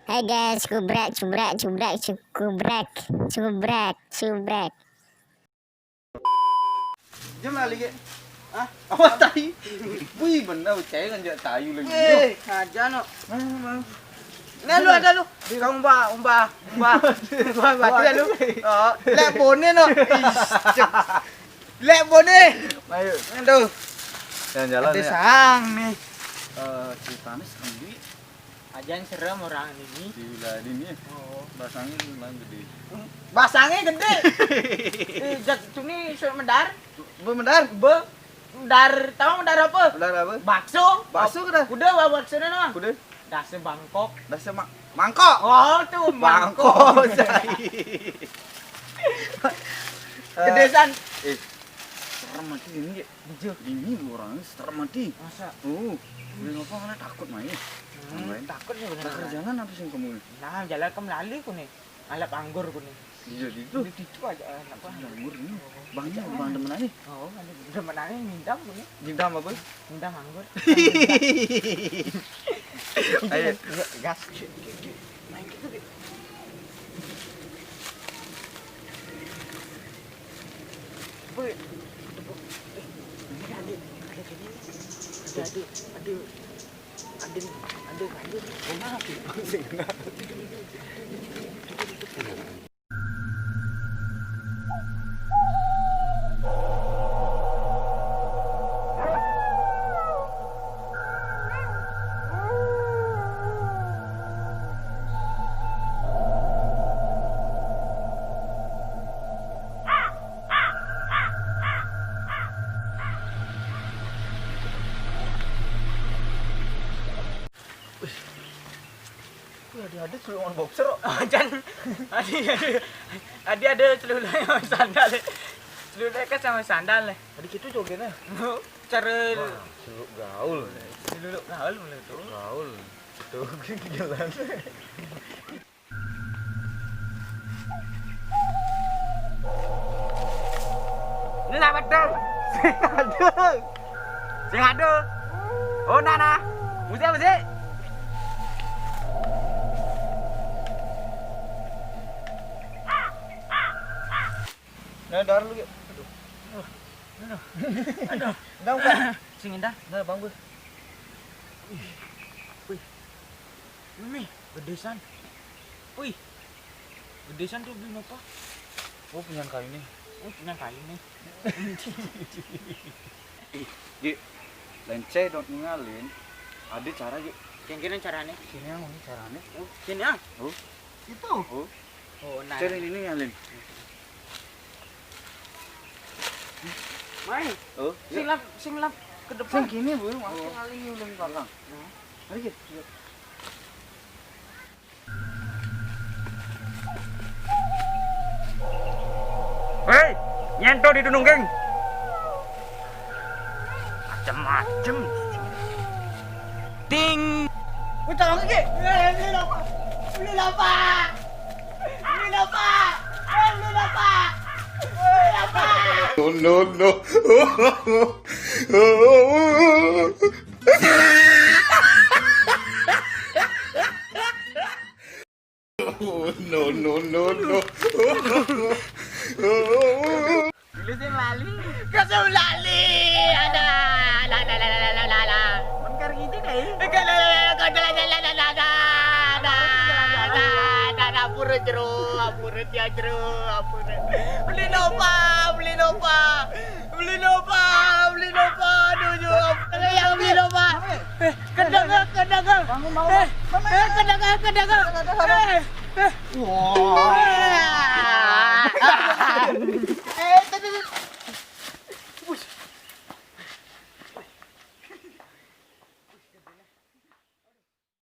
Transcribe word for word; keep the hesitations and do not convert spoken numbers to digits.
Hai guys, cubrek, cubrek, cubrek, cubrek, cubrek, cubrek. Jom lah lagi. Hah? Apa tai? Wih, bener percaya kan jak tayu lagi. Eh, aja no. Nah, nah. Nah, lu ada lu. Kau umbah, umbah, umbah. Umbah batu ya lu. Oh, lek bone no. Ih, cep. Lek bone. Ayo. Aduh. Jalan-jalan ada ya. Sang nih. Eh, ceritanya serem di. Aja yang serem orang ini. Di wilayah ini. Oh. Basangnya lumayan gede. Basangnya gede. Eh, jak sini surat medar. Be medar. Be medar, tahu medar apa? Medar apa? Bakso. Bakso kuda. Kuda apa bakso no? Kuda. Dasa bangkok. Dasa ma mangkok. Oh, tuh bangkok. Bangkok. Gede san. Eh, serem mati ini ya. Iya. Ini orangnya serem mati. Masa? Oh, udah ngapa malah takut main. Hmm, takut ya bener. Kerjaan apa sih kamu? Nah, jalan ke Melali ku nih. Alap anggur ku nih. Iya, di itu. Di situ aja, eh, apa? Anggur ini. Bangnya, bang demen aja. Oh, demen aja minta ku nih. Minta apa? Minta anggur. Ayo. Iya, gas. Main gitu deh. Boy, ini ada, ada, ada, ada, ada, ada, ada, ada, ada, ada, Wih, ada, ada celulungan boxer kok. Ajan. Adi, adi, adi ada celulungan sama sandal. Celulungan kan sama sandal nih. Tadi gitu jogetnya. Cara celuluk gaul. Celuluk gaul mulai tuh. Gaul. Itu jalan. Ini lah betul. Sing ada. Sing ada. Oh, nah, nah. Musik apa sih? Nah, dar lu, Gek. Aduh. Aduh. Aduh. Aduh. Enggak, enggak. Sing indah. Enggak, Bang, Bu. Wih. Wih. Ini gede san. Wih. Gede san tuh beli apa? Oh, punya kali nih. Oh, punya kali nih. Ih, Gek, lenceh dong ngalin. Ada cara, Gek. Yang kira caranya? Sini yang ini caranya. Oh, sini ah. Oh. Itu. Oh. Oh, nah. Cari ini ngalin. Mai. Oh, sing lap, sing lap ke depan. Sing kini, Bu, masih ngalin udah belakang. Nah. Mari, Gek. Hei, nyentuh di dunung, geng. Macem-macem. Ting. Wih, tolong, Gek. Eh, beli apa? Beli apa? Beli apa? Eh, beli apa? Beli apa? No, no, no. Oh, no, no, no, no. Dulu sih lali. Kasih lali. Ada. Ada, ada, ada, ada, ada, ada. Mengkar gitu deh. Ada, ada, ada, ada, ada, ada, ada, ada. Ada, ada, ada, ada, pura jero, pura dia jero, pura. Beli nopa, beli nopa. Beli nopa, beli nopa, aduh, yo. Ada yang beli nopa. Eh, kedagang, kedagang. Bangun, bangun. Eh, eh, kedagang, kedagang. Ada, ada, ada. Eh, eh. Wah.